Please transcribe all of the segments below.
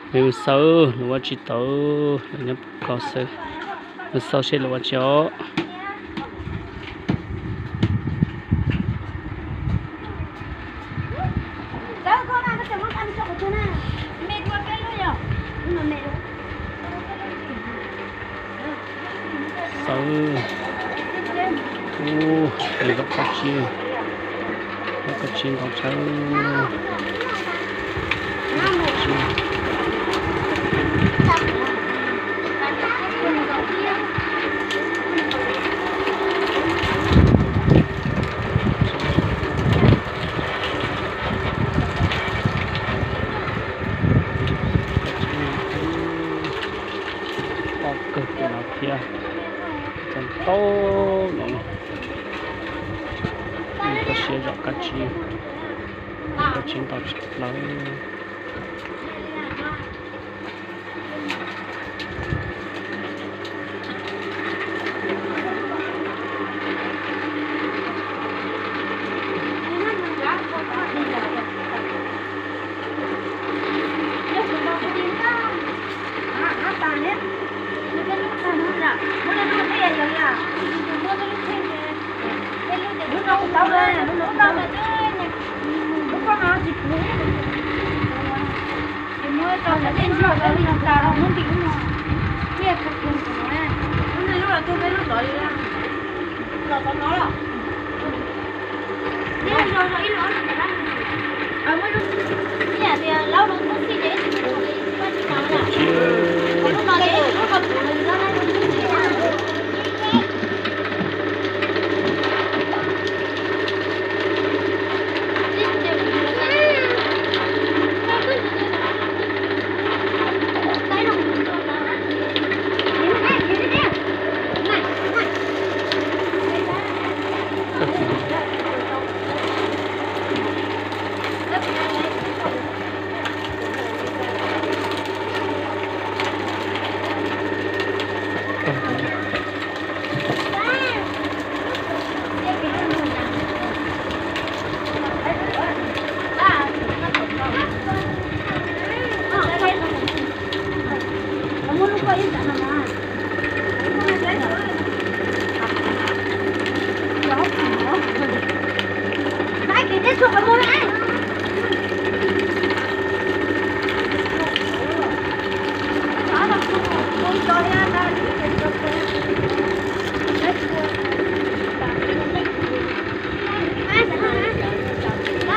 Nws xaws, nws ua tsis tau, nws nyob ko xwb. Nws xaws seb lawv ua tsis os. Xaws. Ub, nws loj kab tsib, loj kab tsib ntau tshaj. Pom kawg tus no thiab, txog ntau no, koj siab zom kab tsib, kab tsib ntau tshaj plaws.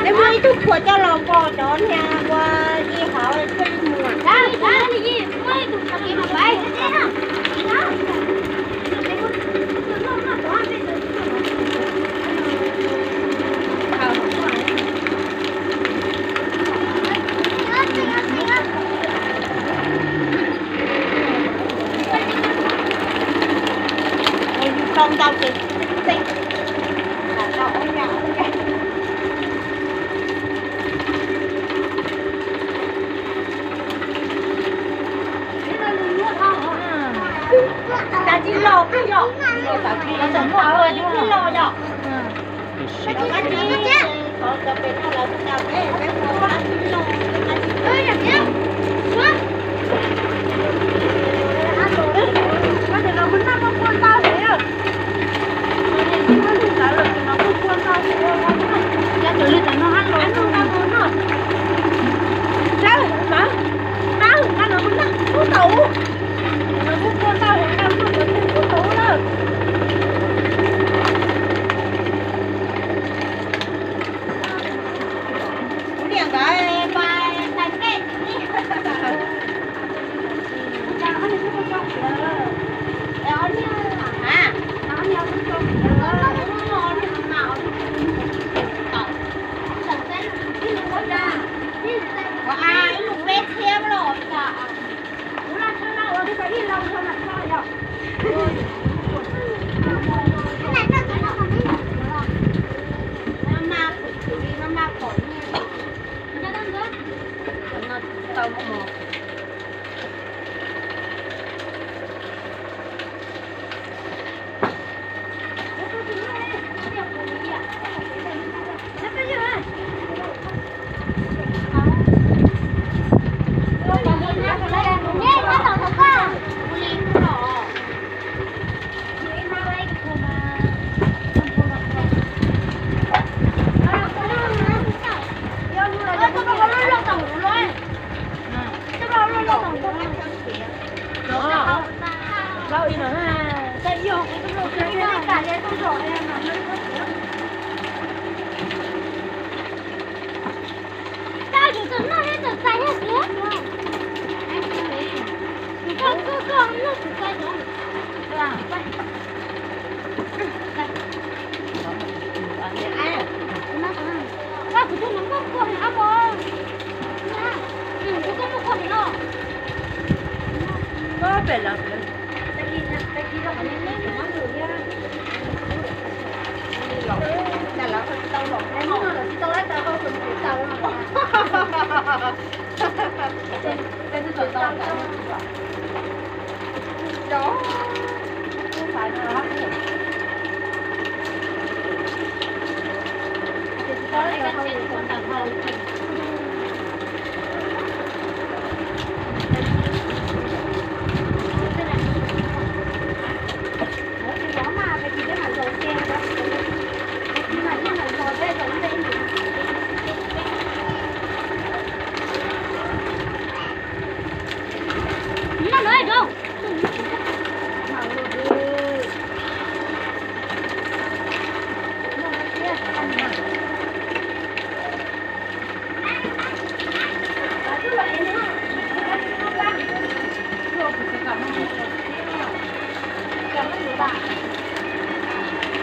Es muaj ib tug khuam coj los pom cov niag ua ib hauv thiaj li mus. Tau ntau ces tau ob ya. Tsis los, tsis los, tsis los yom.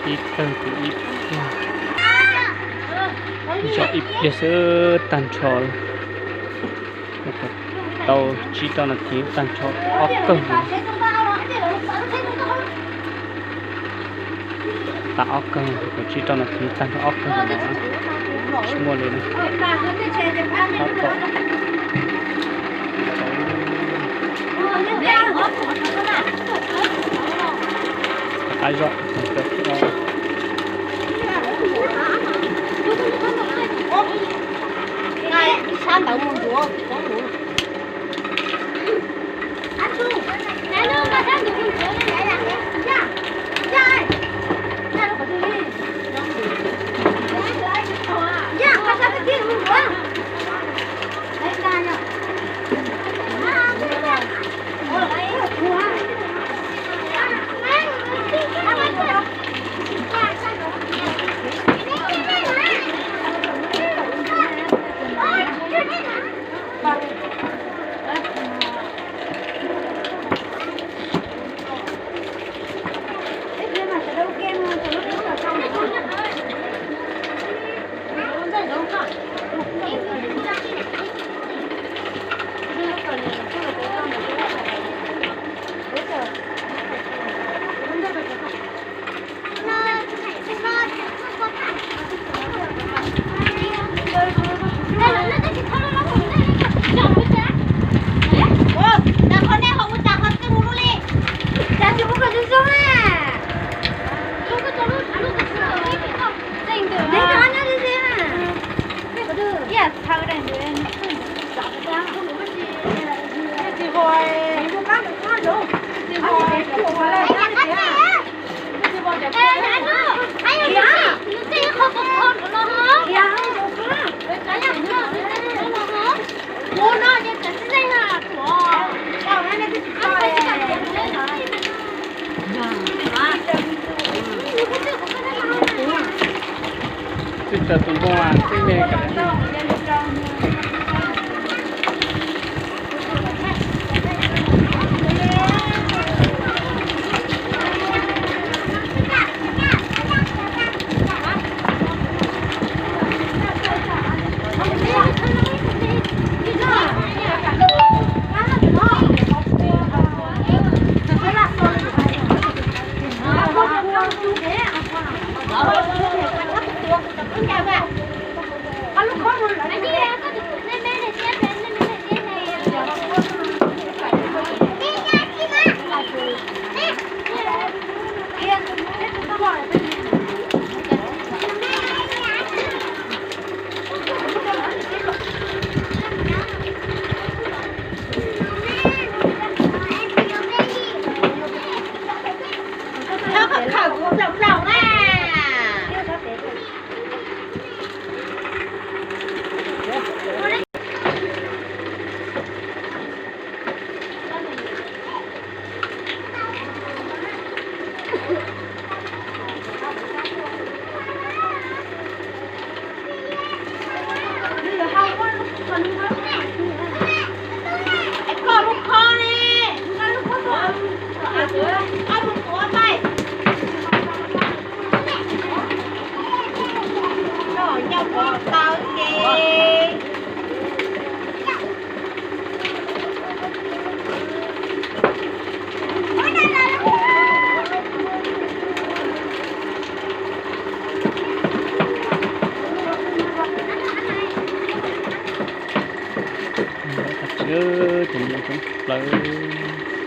Ib tawg kuj ib pliag, zog ib pliag xwb tag nrho. Tau tsib rau nas this tag nrho ob kawg. Tag ob kawg, tau tsib rau nas this tag nrho ob kawg no, tsis muaj li na. Tab tom qab zog. Twb tsaws tus npoo mas twb me ka. Cov niam coob plaws.